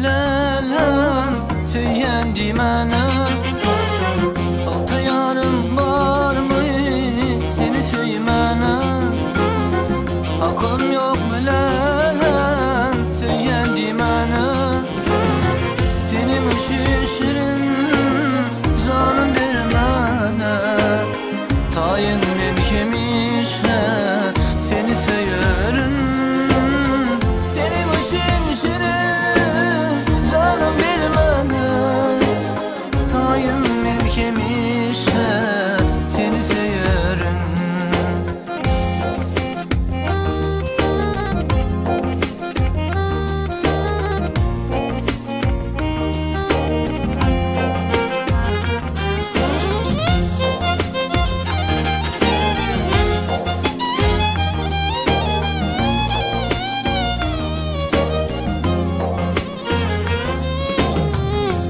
lälem Söýýän diýmäne Ygtyýarym barmy seni söýmäne Hakym ýokmy lälem Söýýän diýmäne Seniň üçin şirin janym bermäne Taýyn men hemişe seni söýerin Seniň üçin şirin janym bermäne Taýyn men hemişe seni söýerin.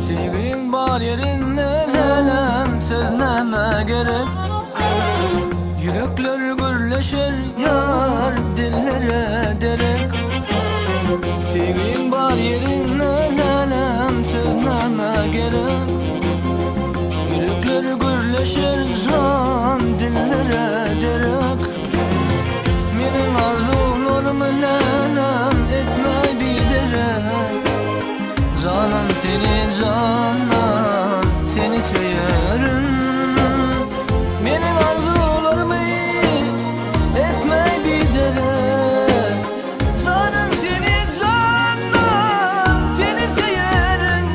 Söýgiň bar ýerinde lälem söz nämä gerek Ýürekler gürleşer ýar dillere derek Söýgiň bar ýerinde lälem söz nämä gerek Ýürekler gürleşer jan dillere derek Meniň arzuwlarym lälem etme biderek Janym seni jandan seni söýerin Meniň arzuwlarymy etme biderek Janym seni jandan seni söýerin.